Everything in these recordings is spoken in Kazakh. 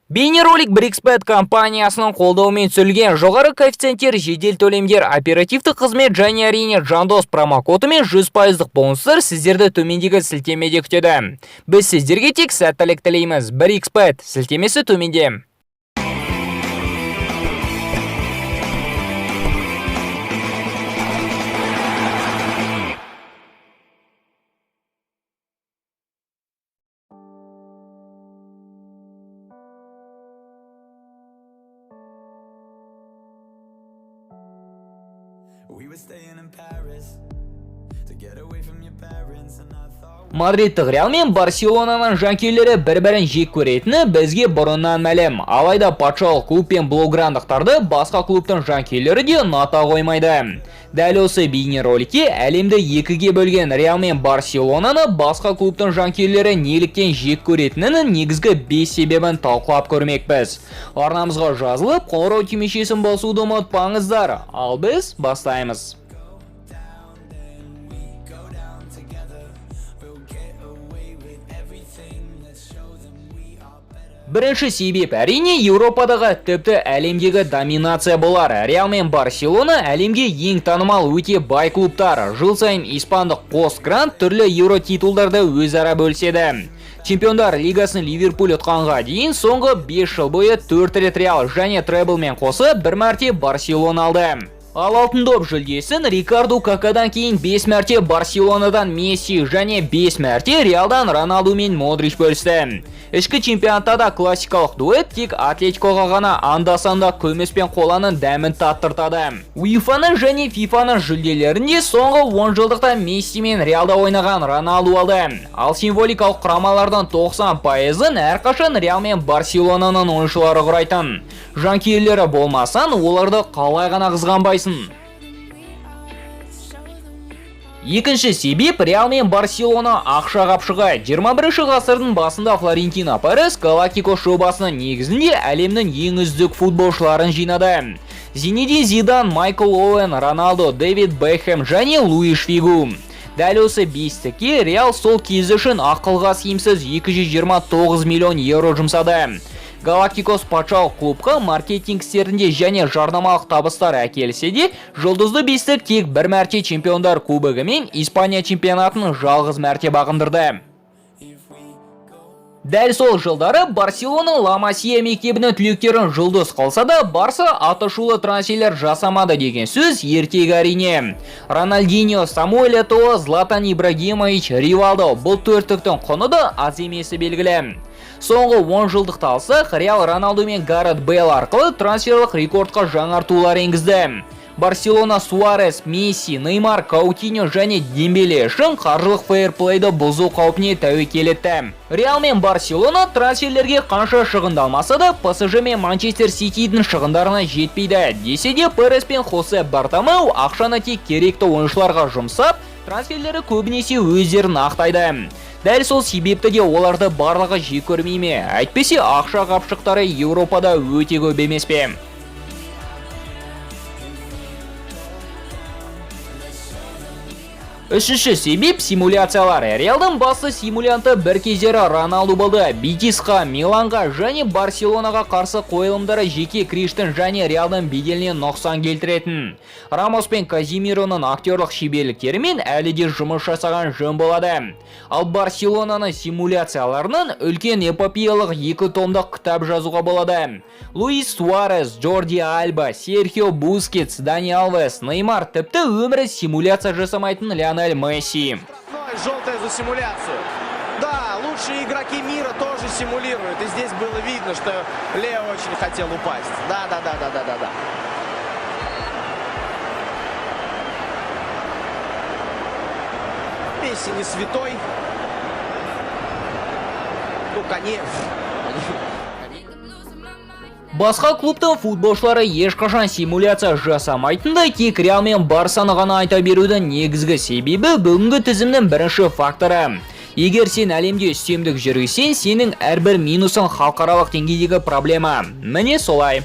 Бейнеролик 1xBet компаниясының қолдауымен түсірілген. Жоғары коэффициенттер, жедел төлемдер, оперативті қызмет және, әрине, Жандос промокодымен 100%-дық бонустар сіздерді төмендегі сілтемеде күтеді. Біз сіздерге тек сәттілік тілейміз. 1xBet сілтемесі төменде. We were staying in Paris to get away from your parents, and I thought. Мадридтік Реал мен Барселонаның жанкүйерлері бір-бірін жек көретіні бізге бұрыннан мәлім. Алайда патшалық клуб пен блауграндықтарды басқа клубтың жанкүйерлері де ұната қоймайды. Дәл осы бейнероликте әлемді екіге бөлген Реал мен Барселонаны басқа клубтың жанкүйерлері неліктен жек көретінінің негізгі 5 себебін талқылап көрмекпіз. Арнамызға жазылып, қоңырау түймешесін басуды ұмытпаңыздар. Ал біз бастаймыз. Down, then we go down together. We'll get away with everything. Let's show them we are better. Бірінші себеп, әрине, Еуропадағы, тіпті әлемдегі доминация болар. Реал мен Барселона әлемге ең танымал, өте бай клубтар. Жыл сайын испандық қос гранд түрлі еуро титулдарды өзара бөліседі. Чемпиондар лигасын Ливерпуль ұтқанға дейін соңғы 5 жыл бойы 4 рет Реал және треблмен қосып бір мәрте Барселона алды. Ал алтын доп жүлдесін Рикарду Какадан кейін 5 мәрте Барселонадан Месси және 5 мәрте Реалдан Роналду мен Модрич бөлісті. Ішкі чемпионатта да классикалық дуэт тек Атлетикоға ғана анда-санда күміс пен қоланың дәмін таттыртады. УЕФА-ның және FIFA-ның жүлделерінде соңғы 10 жылдықта Месси мен Реалда ойнаған Роналду алды. Ал символикалық құрамалардан 90%-ын әрқашан Реал мен Барселонаның ойыншылары құрайтын. Жанкүйерлері болмасаң, оларды қалай ғана қызғанбайсың? Екінші себеп: Реал мен Барселона ақша қапшығы. 21 ғасырдың басында Флорентино Перес Галактикос жобасының негізінде әлемнің ең үздік футболшыларын жинады. Зинедин Зидан, Майкл Оуэн, Роналдо, Дэвид Бекхэм және Луиш Фигу. Дәл осы бестікке Реал сол кезі үшін ақылға сыйымсыз 229 миллион евро жұмсады. Галактикос патшалық клубқа маркетинг істерінде және жарнамалық табыстар әкелсе де, жұлдызды бестік тек бір мәрте чемпиондар кубогы мен Испания чемпионатын жалғыз мәрте бағындырды. Дәл сол жылдары Барселона Ла Масия мектебінің түлектерін жұлдыз қылса да, Барса атышулы трансферлер жасамады деген сөз ертегі, әрине. Рональдиньо, Самуэль Этоо, Златан Ибрагимович, Ривалдо — бұл төрттіктің құны да аз емесі белгілі. Соңғы 10 жылдықты алсақ, Реал Роналду мен Гаррет Бейл арқылы трансферлік рекордқа жаңартулар енгізді. Барселона Суарес, Месси, Неймар, Каутиньо және Дембеле үшін қаржылық фейрплейді бұзу қаупіне тәуекел етті. Реал мен Барселона трансферлерге қанша шығындалмаса да, ПСЖ мен Манчестер Ситидің шығындарына жетпейді. Десе де, Перес пен Хосе Бартомеу ақшаны тек керекті ойыншыларға жұмсап, трансферлері көбінесе өздерін ақтайды. Дәл сол себепті де оларды барлығы жек көрмей ме? Әйтпесе ақша қапшықтары Еуропада өте көп емес пе? Үшінші себеп: симуляциялар. Реалдың басты симулянты бір кездері Роналду болды. Бетисқа, Миланға және Барселонаға қарсы қойылымдары жеке Криштің және Реалдың беделіне нұқсан келтіретін. Рамос пен Казимироның актерлық шеберліктерімен әлі де жұмыс жасаған жөн болады. Ал Барселонаның симуляцияларынан үлкен эпопеялық екі томдық кітап жазуға болады. Луис Суарес, Джорди Альба, Серхио Бускетс, Дани Алвес, Неймар, тіпті өмірі симуляция жасамайтын Лионель Месси. Штрафной, желтая за симуляцию. Да, лучшие игроки мира тоже симулируют. И здесь было видно, что Лео очень хотел упасть. Да. Месси не святой. Ну, конечно. Басқа клубтың футболшылары ешқашан симуляция жасамайтындай, тек Реал мен Барсаны ғана айта берудің негізгі себебі — бүгінгі тізімнің бірінші факторы. Егер сен әлемде үстемдік жүргізсең, сенің әрбір минусың халықаралық деңгейдегі проблема. Міне солай.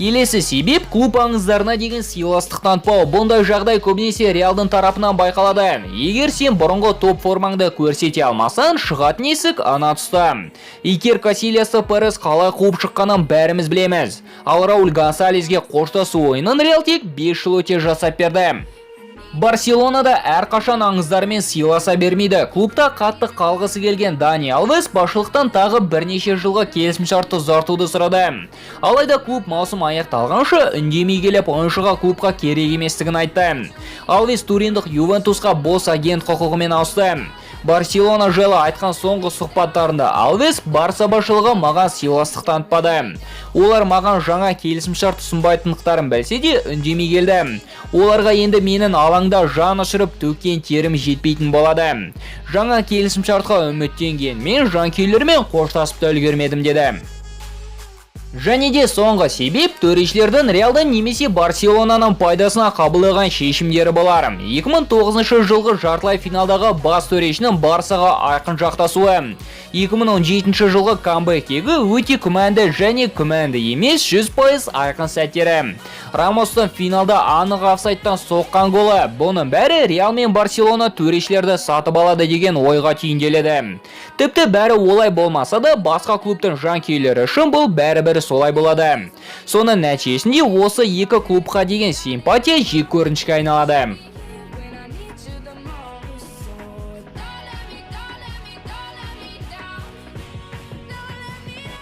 Келесі себеп – клуб аңыздарына деген сыйластық танытпау. Бұндай жағдай көбінесе Реалдың тарапынан байқалады. Егер сен бұрынғы топ формаңды көрсете алмасаң, шығатын есік ана тұста. Икер Касильясты Перес қалай қуып шыққанын бәріміз білеміз. Ал Рауль Гонсалеске қоштасу ойынын Реал тек 5 жыл өте жасап берді. Барселонада әрқашан аңыздармен сыйласа бермейді. Клубта қатты қалғысы келген Дани Алвес басшылықтан тағы бірнеше жылға келісімшартты ұзартуды сұрады. Алайда клуб маусым аяқталғанша үндемей келіп, ойыншыға клубқа керек еместігін айтты. Алвес туриндық Ювентусқа бос агент құқығымен ауысты. Барселона жайлы айтқан соңғы сұхбаттарында Алвес: «Барса басшылығы маған сыйластық танытпады. Олар маған жаңа келісімшарт ұсынбайтындықтарын білсе де, үндемей келді. Оларға енді менің алаңда жан ұшырып төккен терім жетпейтін болады. Жаңа келісімшартқа үміттенген мен жанкүйерлермен қоштасып та үлгермедім», – деді. Және де соңғы себеп – төрешілердің Реалдың немесе Барселонаның пайдасына қабылдаған шешімдері болар. 2009 жылғы жартылай финалдағы бас төрешінің Барсаға айқын жақтасуы. 2017 жылғы камбэктегі өте күмәнді және күмәнді емес 100% айқын сәттері. Рамостың финалда анық офсайдтан соққан голы. Бұның бәрі Реал мен Барселона төрешілерді сатып алады деген ойға түйінделеді. Тіпті бәрі олай болмаса да, басқа клубтың жанкүйерлері үшін бұл бәрібір солай болады. Соның нәтижесінде осы екі клубқа деген симпатия жек көрінішке айналады. When I need you the most. So don't let me, don't let me, don't let me down. Don't let me down.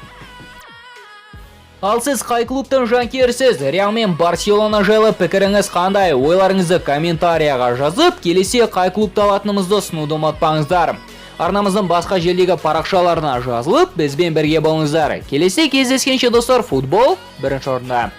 Ал сіз қай клубтың жанкүйерісіз? Реал мен Барселона жайлы пікіріңіз қандай? Ойларыңызды комментарияға жазып, келесі қай клубты алатынымызды ұсынуды ұмытпаңыздар. Арнамыздың басқа желдегі парақшаларына жазылып, бізбен бірге болыңыздар. Келесі кездескенше, достар, футбол бірінші орында.